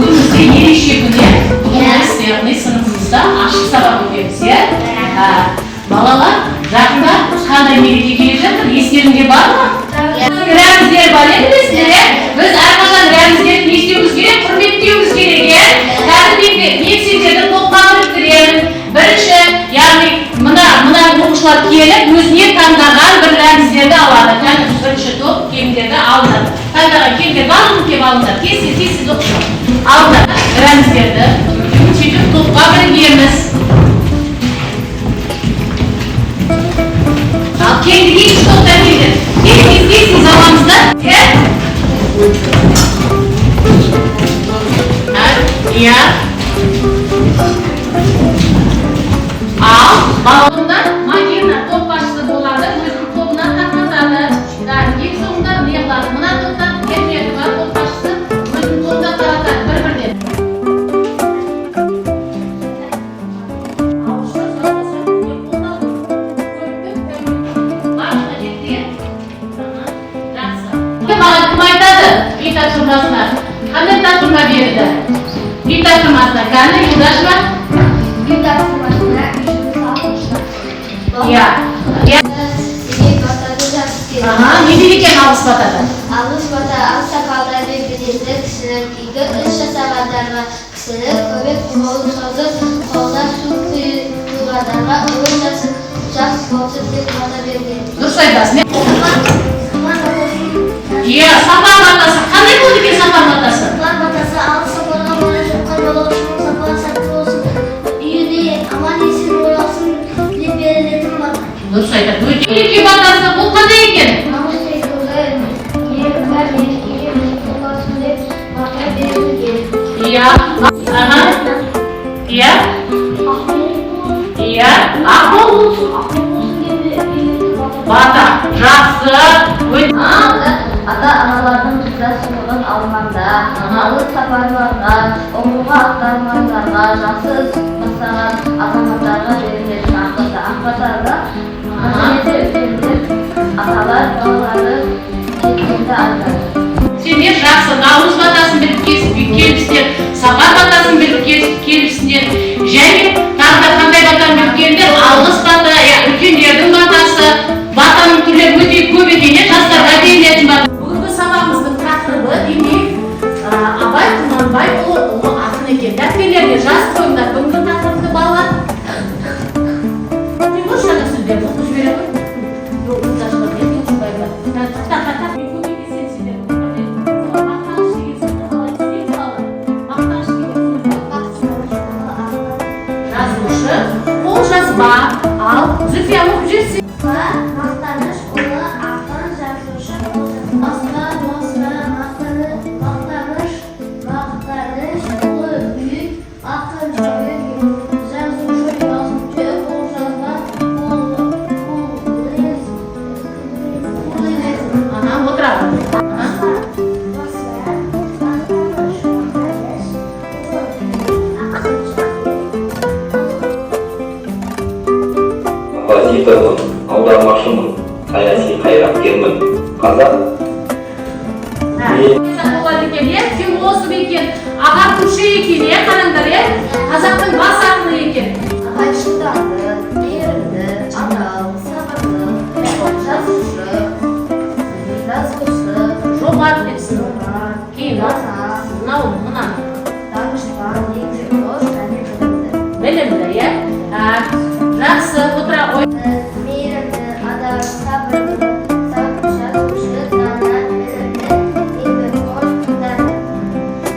Бүгін бізде ерекше күн, иә? Бүгін біз, яғни, сыныбымызда ашық сабақ өтеміз, иә? Балалар, жақында қандай мереке келе жатыр, естеріңде бар ма? Рәміздер бар, иә, білесіздер, иә? Біз әрқашан рәміздерді не істеуіміз керек? Құрметтеуіміз керек, иә? Қазір мен сендерді топқа біріктіремін. Бірінші, яғни, мына оқушылар келіп, өзіне таңдаған бір рәміздерді алады. Кәні, бірінші топ келіңдерді алыңдар. Таңдаған келіңдер, барлығын келіп алыңдар. Тез, тез, тез, тез, оқушылар. Алыңдар рәміздерді. Сөйтіп топқа бірігеміз. Ал келді, екінші топтан келді. Тез, тез, тез, тез аламыз да. Иә? Иә. Ал, балаларында Мадина топ басшысы болады, өзінің тобына тарқатады. Да, ең соңында не қылады? Мына топтан Ермекова топ басшысы өзінің тобына таратады бір-бірден. Ауызша жалғасу қолдану. Көптік барлығы жетті, иә? Жақсы. Маған кім айтады үй тапсырмасына? Қандай тапсырма берді? Үй тапсырмасына кәні, Юлдашева? Үй тапсырмасына үйді салушы. Иә. Иә. Демек, батаны жақсы келеді. Аха, не дейді екен алғыс батада? Алғыс бата ақсақалдар мен беделді кісілік, игі іс жасағандарға, кісілік көмек қолын созып, қолына су құйғандарға ұлы жасы жақсы болсын деп бата берген. Дұрыс айтасың, иә? Сапар батасын. Иә, сапар батасы. Қандай болды екен сапар батасы? Сапар батасы алыс сапарға бара жатқан жолаушының сапары сәтті болсын, үйіне аман есен оралсын деп берілетін бата. Дұрыс айтады. Өте. Мереке батасы бұл қандай екен? Наурыз секілді елдің мерекеге болсын деп бата берілген. Иә. Аха. Иә. Иә. Ақ бол. Ақ болсын деп берілетін бата. Бата. Жақсы. Өте. Ата-аналардың ризашылығын алғанда, алыс сапарларға, оқуға аттанғандарға, жақсы іс бастаған азаматтарға берілетін ақ бата. Ақ батаны әсіресе үлкендер, аталар балалары жеткенде айтады. Сендер жақсы наурыз батасын біліп келіпсіңдер, сапар батасын біліп келіпсіңдер. Және тағы да қандай батаны біліп келдіңдер? Алғыс бата, иә, үлкендердің батасы. Батаның түрлері өте көп екен, иә, жастарға берілетін бата. Бүгінгі сабағымыздың тақырыбы, демек, Абай Құнанбайұлы ұлы ақын екен. Дәптерлерге жазып қойыңдар бүгінгі тақырыпты, балалар. Оқи қойшы жаңа сөздерді, оқып жібере ғой. Жоқ, Юлдашева, иә, Юлдашбаева. Тоқта, тоқта. Мен көмектесемін сендерге. Мақтаныш деген сөзді қалай түсінеміз, балалар? Мақтаныш деген сөзді. Жазушы, қолжазба. Ал, Зүлфия, оқып жіберсең. Мақтаныш ұлы ақын, жазушы, басқа, басқа, мақтаныш, мақтаныш ұлы бүйік ақын, жазушы, жазушы, қолжазба, қол, қол. Аха, отырады. Аха. Мақтаныш, мақтаныш ұлы ақын, Композитормын, аудармашымын, саяси қайраткермін. Қазақ мен Болады екен, иә, философ екен, ағартушы екен, иә, қараңдар, иә, қазақтың бас ақыны екен. Абай шыдамды, мейірімді, адал, сабырлы, жазушы, жазушы, Жомарт депсің. Жомарт, Кейін дана, мынау мынаны. Данышпан, еңбекқор және білімді. Білімді, иә. Жақсы, отыра ғой. Мейірімді, адал, сабырлы, жазушы, дана, білімді, еңбекқор, дана.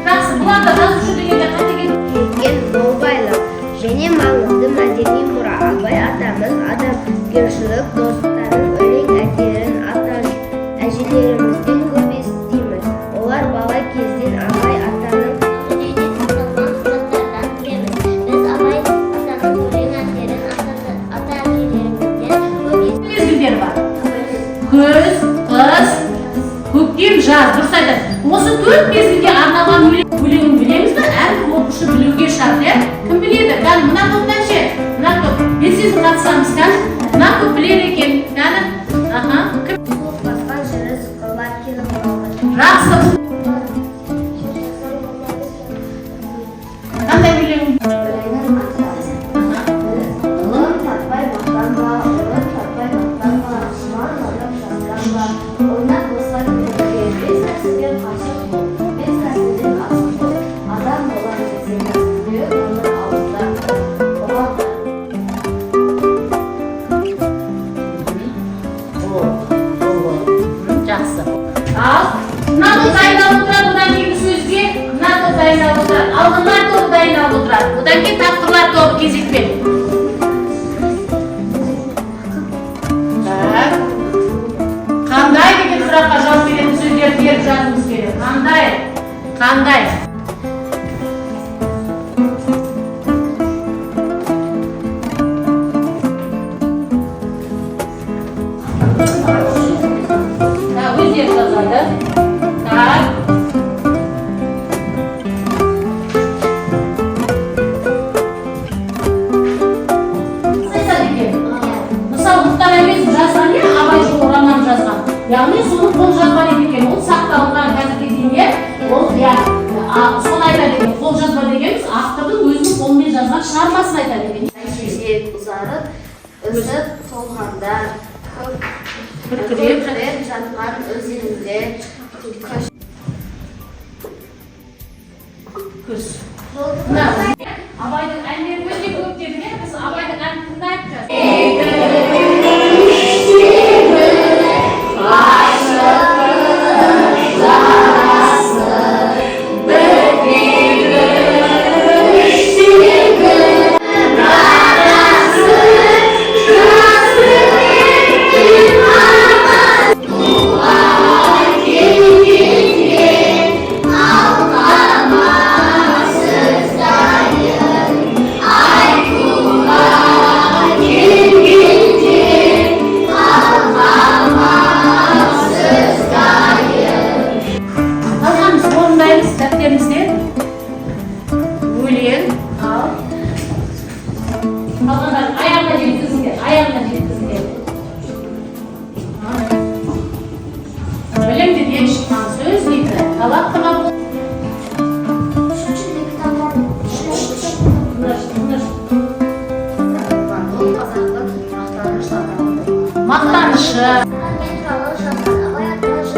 Жақсы, бұларда жазушы дегенде қате Кеткен мол байлық және маңызды мәдени мұра. Абай атамыз адамгершілік, достықтардың өлең әндерін ата әжелерімізден көп естиміз. Олар бала кезден Абай атаның Музейде сақталған құжаттардан білеміз. Біз Абай атаның өлең әндерін ата әжелерімізден көп Мезгілдері бар: күз, қыс, көктем, жаз. Дұрыс айтады. Осы төрт мезгілге арналған өлеңін білеміз бе? Әрбір оқушы білуге шарт, иә? Кім біледі? Кәні, мына топтан ше, мына топ белсенді қатысамыз. Кәні, мына топ біледі екен. Кәні, аха, кім? Суық басқан жыры сықырлап келіп оралды. Жақсы. отырады. Алғырлар тобы дайындалып отырады. Одан кейін тапқырлар тобы кезекпен. Так. Қандай деген сұраққа жауап беретін сөздерді теріп жазғымыз келеді. Қандай? Қандай? Так, өздері жазады. Так. Айтады екен. Мысалы, Мұхтар Әуезов жазған, иә, «Абай жолы» роман жазған. Яғни соны қолжазба дейді екен. Ол сақталынған қазірге дейін, иә. Ол, иә, соны айтады екен. Қолжазба дегеніміз автордың өзінің қолымен жазған шығармасын айтады екен. Шешек ұзарып, өсіп толғанда, Күркіреп. Күркіреп жатқан өзенде көш Күз. Мына Абайдың әндері өте көп дедік, иә. Біз Абайдың әнін тыңдайық қазір. Қалғанымыз орындаймыз дәптерімізде. Өлең, ал. Қалғандарын аяғына жеткізіңдер, аяғына жеткізіңдер. Өлеңдерден шыққан сөз дейді. Талап қылған. Тыныш, тыныш. Ол қазақтың мақтаныш аталды. Мақтанышы. Мен туралы жазған, Абай ата туралы.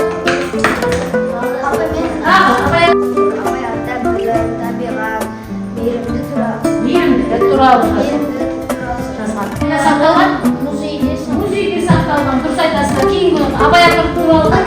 Тағы Абай. Абай ата білім, табиғат, мейірімді туралы. Мейірімділік туралы Мейірімділік туралы. Жазған. Қайда сақталған? Музейде. Музейде сақталған. Дұрыс айтасыздар. Кейінгі Абай ата туралы.